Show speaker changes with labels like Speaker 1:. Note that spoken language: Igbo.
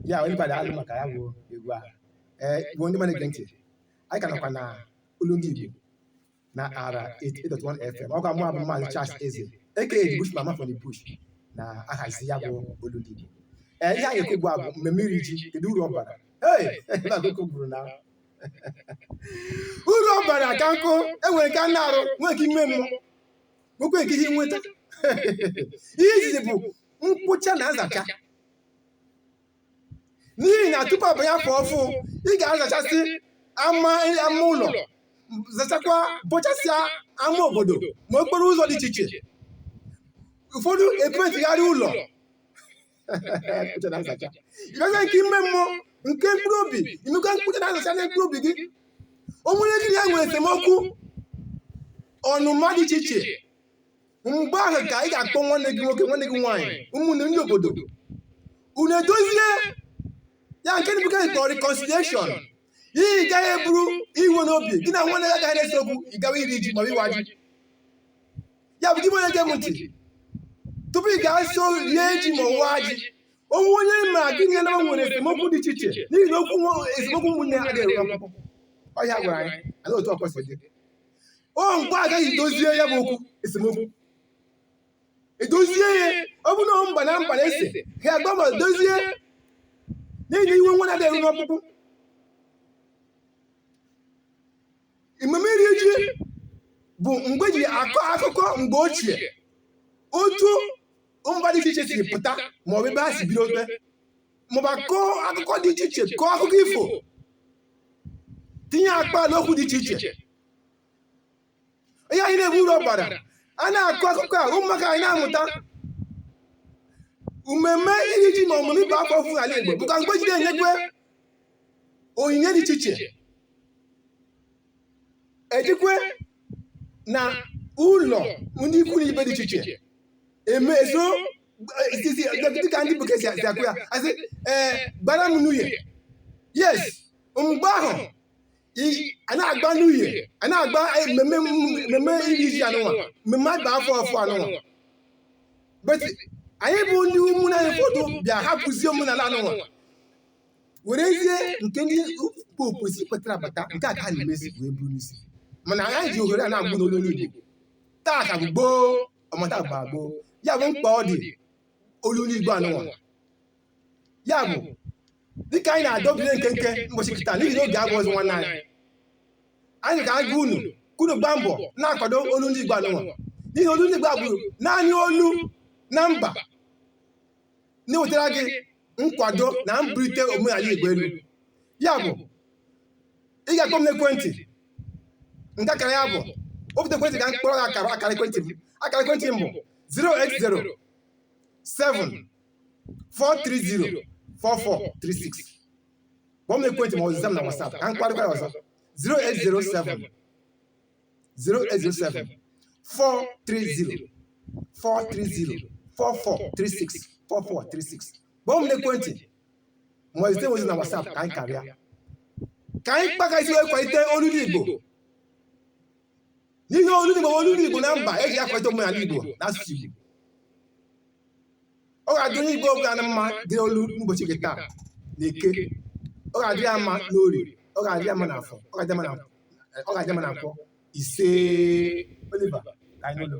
Speaker 1: Ya Oliver, daalụ maka ya bụ egwu a. Ee, Igbo ndị na-ege ntị, anyị ka nọkwa na Olu Ndị Igbo na Ara 88.1 FM. Ọ kwa mụ bụ Maazị Charles Eze, aka the Bush Mama from the Bush, na-ahazi ya bụ Olu Ndị Igbo. Ee, ihe anyị ekwu ugbu a bụ mmemme iri ji. Kedu uru ọ bara? Hey, ebe akụkọ gburu na uru ọ bara ka nkụ. Enwere nke anụ arụ, nwee nke ime mmụọ, nwekwe nke ihe nweta. Ihe izizi bụ mkpocha na nzacha, n'ihi na tupu abanye afọ ọfụ, ị ga-azachasị ama ama ụlọ, zachakwa, bọchasịa ama obodo ma okporo ụzọ dị iche iche. Ụfọdụ epentigharị ụlọ. Mkpocha na nzacha. Ịbịazie nke ime mmụọ, nke mkpụrụ obi, imekwa mkpocha na nzacha na mkpụrụ obi gị. O nwere gị ya nwere esemokwu, ọnụma dị iche iche, mgbe ahụ ka ị ga-akpọ nwanne gị nwoke, nwanne gị nwaanyị, ụmụnne, ndị obodo, unu edozie ya, nke ndị bekee kpọrọ reconciliation. Ị gaghị eburu iwe n'obi, gị na nwanne gị agaghị na-ese okwu. Ị gawa iri ji maọbụ ịwa ji. Ya bụ, gị bụ onye gee m ntị, tupu ị ga-eso rie ji ma waa ji, onwe onye ma gị na ya nwere esemokwu dị iche iche, n'ihi na okwu esemokwu ụmụnne agaghị eru akwụkwọ ọhịa gwara anyị ala otu ọ kwesịrị dị. O mgbe agaghị dozie ya bụ okwu esemokwu, edozie ya. Ọ bụrụ na mba na mba na-ese, ha agba ma dozie, n'ihi na iwe nwa na-adịghị eru n'ọkpụkpụ. Mmemme iri ji bụ mgbe eji akọ akụkọ mgbe ochie, otu mba dị iche iche siri pụta maọbụ ebe ha si bido okpe, maọbụ akọ akụkọ dị iche iche, kọọ akụkọ ifo, tinye akpa n'okwu dị iche iche. Ihe anyị na-ebu uru ọ bara, a na-akọ akụkọ a, ụmụaka anyị na-amụta. Mmemme iri ji ma ọmụmụ ịba afọ ọfụ n'ala Igbo bụkwa mgbe ji na-enyekwe onyinye dị iche iche, ejikwe na ụlọ ndị ikwu na ibe dị iche iche eme eso isi dịka ndị bekee si akụ ya, asị ee, gbara m n'uhie. Yes, mgbe ahụ a na-agba n'uhie, a na-agba mmemme mmemme iri ji anụnwa, mmemme agba afọ ọfụ anụnwa. But anyị bụ ndị ụmụnne anyị ụfọdụ bịa hapụzie omenala anụnwa, werezie nke ndị popu si kwetara bata, nke a ka a na-emezi wee buru n'isi. Mana anyị ji ohere a na-agwụ n'olu Igbo taa ka bụ gboo ọmata gba gboo. Ya bụ mkpa ọ dị olu Igbo anụnwa. Ya bụ, dịka anyị na-adọbire nkenke ụbọchị kịta, n'ihi na oge abụ ọzọ, nwanne anyị, anyị ka agwa unu ka unu gbaa mbọ na-akwado olu ndị Igbo anụnwa, n'ihi na olu ndị Igbo a bụ naanị olu na mba na-ewetara gị nkwado na mbulite omenala Igbo elu. Ya bụ, ị ga-akpọ m n'ekwentị nke akara ya bụ, wepụta ekwentị ka m kpọrọ gị akara ekwentị m. Akara ekwentị m bụ 080 7 430 4436. Kpọọ m n'ekwentị ma ọ zite m na WhatsApp. Ka m kparịkwa ya ọzọ: 0807 0807 430 430 4436 4436. Kpọọ m n'ekwentị ma ọ zite m ozi na WhatsApp ka anyị karịa, ka anyị kpakasị wee kwalite olu Igbo, n'ihi olu Igbo bụ olu Igbo na mba eji akwalite omenala Igbo na asụsụ Igbo. Ọ ga-adị onye Igbo ọbụla na mma dị olu n'ụbọchị nke taa na Eke, ọ ga-adị ya mma n'Orie, ọ ga-adị ya mma n'Afọ, ọ ga-adị ya mma na ọ ga-adị mma na Nkwọ. Ise. Oliver, ka anyị n'ụlọ.